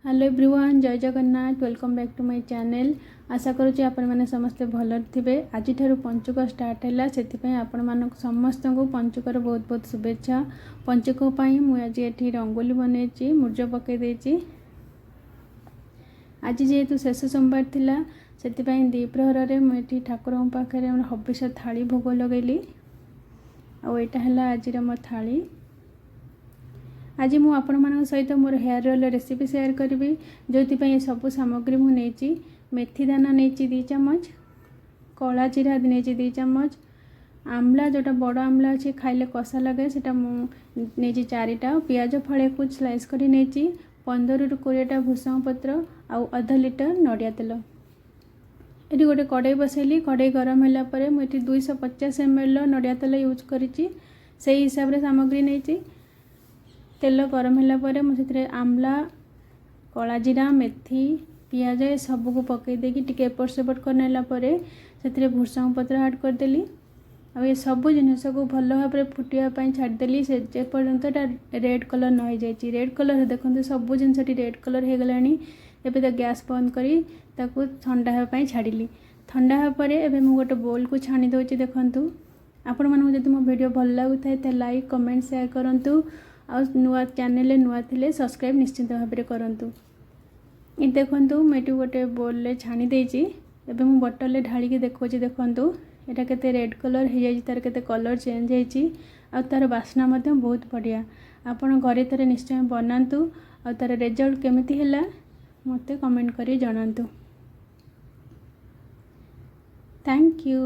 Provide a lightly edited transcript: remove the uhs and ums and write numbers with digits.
Hello everyone, Jay Jagannath. Welcome back to my channel. ଆଶା କରୁଛି ଆପଣମାନେ ସମସ୍ତେ ଭଲରେ ଥିବେ। ଆଜିଠାରୁ ପଞ୍ଚୁକ ଷ୍ଟାର୍ଟ ହେଲା, ସେଥିପାଇଁ ଆପଣମାନଙ୍କୁ ସମସ୍ତଙ୍କୁ ପଞ୍ଚୁକର ବହୁତ ବହୁତ ଶୁଭେଚ୍ଛା। ପଞ୍ଚୁକ ପାଇଁ ମୁଁ ଆଜି ଏଠି ରଙ୍ଗୋଲି ବନେଇଛି, ମୁର୍ଜ ପକାଇ ଦେଇଛି। ଆଜି ଯେହେତୁ ଶେଷ ସୋମବାର ଥିଲା, ସେଥିପାଇଁ ଦ୍ୱିପ୍ରହରରେ ମୁଁ ଏଠି ଠାକୁରଙ୍କ ପାଖରେ ହବିଷ ଥାଳି ଭୋଗ ଲଗାଇଲି। ଆଉ ଏଇଟା ହେଲା ଆଜିର ମୋ ଥାଳି। ଆଜି ମୁଁ ଆପଣମାନଙ୍କ ସହିତ ମୋର ହେୟାର୍ ଅଏଲ୍ ରେସିପି ସେୟାର କରିବି, ଯେଉଁଥିପାଇଁ ସବୁ ସାମଗ୍ରୀ ମୁଁ ନେଇଛି। ମେଥି ଦାନା ନେଇଛି 2 ଚାମଚ, କଳା ଜିରା ନେଇଛି 2 ଚାମଚ, ଆମ୍ଲା, ଯେଉଁଟା ବଡ଼ ଆମ୍ଲା ଅଛି, ଖାଇଲେ କଷା ଲାଗେ, ସେଇଟା ମୁଁ ନେଇଛି ଚାରିଟା, ପିଆଜ ଫାଳେକୁ ସ୍ଲାଇସ୍ କରି ନେଇଛି, 15ରୁ 20ଟା ଭୃଷଙ୍ଗ ପତ୍ର ଆଉ ଅଧ ଲିଟର ନଡ଼ିଆ ତେଲ। ଏଠି ଗୋଟେ କଡ଼େଇ ବସେଇଲି। କଡ଼େଇ ଗରମ ହେଲା ପରେ ମୁଁ ଏଠି 250 ଏମ୍ଏଲ୍ର ନଡ଼ିଆ ତେଲ ୟୁଜ୍ କରିଛି, ସେଇ ହିସାବରେ ସାମଗ୍ରୀ ନେଇଛି। ତେଲ ଗରମ ହେଲା ପରେ ମୁଁ ସେଥିରେ ଆମ୍ଲା, କଳା ଜିରା, ମେଥି, ପିଆଜ ଏ ସବୁକୁ ପକାଇ ଦେଇକି ଟିକେ ଏପଟ ସେପଟ କରିନେଲା ପରେ ସେଥିରେ ଭୃଷଙ୍ଗ ପତ୍ର ଆଡ଼୍ କରିଦେଲି। ଆଉ ଏ ସବୁ ଜିନିଷକୁ ଭଲ ଭାବରେ ଫୁଟିବା ପାଇଁ ଛାଡ଼ିଦେଲି, ସେ ଯେପର୍ଯ୍ୟନ୍ତ ଏଇଟା ରେଡ଼୍ କଲର୍ ନ ହେଇଯାଇଛି। ରେଡ଼୍ କଲର୍, ଦେଖନ୍ତୁ, ସବୁ ଜିନିଷଟି ରେଡ଼୍ କଲର୍ ହେଇଗଲାଣି। ଏବେ ତ ଗ୍ୟାସ୍ ବନ୍ଦ କରି ତାକୁ ଥଣ୍ଡା ହେବା ପାଇଁ ଛାଡ଼ିଲି। ଥଣ୍ଡା ହେବା ପରେ ଏବେ ମୁଁ ଗୋଟେ ବୋଲ୍କୁ ଛାଣି ଦେଉଛି, ଦେଖନ୍ତୁ। ଆପଣମାନଙ୍କୁ ଯଦି ମୋ ଭିଡ଼ିଓ ଭଲ ଲାଗୁଥାଏ, ତାହେଲେ ଲାଇକ୍, କମେଣ୍ଟ, ସେୟାର କରନ୍ତୁ। ଆଉ ନୂଆ ଚ୍ୟାନେଲରେ ନୂଆ ଥିଲେ ସବସ୍କ୍ରାଇବ୍ ନିଶ୍ଚିନ୍ତ ଭାବରେ କରନ୍ତୁ। ଏଠି ଦେଖନ୍ତୁ, ମୁଁ ଏଠି ଗୋଟେ ବୋଲ୍ରେ ଛାଣି ଦେଇଛି। ଏବେ ମୁଁ ବଟଲରେ ଢାଳିକି ଦେଖାଉଛି। ଦେଖନ୍ତୁ, ଏଇଟା କେତେ ରେଡ଼୍ କଲର୍ ହେଇଯାଇଛି, ତା'ର କେତେ କଲର୍ ଚେଞ୍ଜ ହେଇଛି ଆଉ ତା'ର ବାସ୍ନା ମଧ୍ୟ ବହୁତ ବଢ଼ିଆ। ଆପଣ ଘରେ ଥରେ ନିଶ୍ଚୟ ବନାନ୍ତୁ ଆଉ ତା'ର ରେଜଲ୍ଟ କେମିତି ହେଲା, ମୋତେ କମେଣ୍ଟ କରି ଜଣାନ୍ତୁ। Thank you.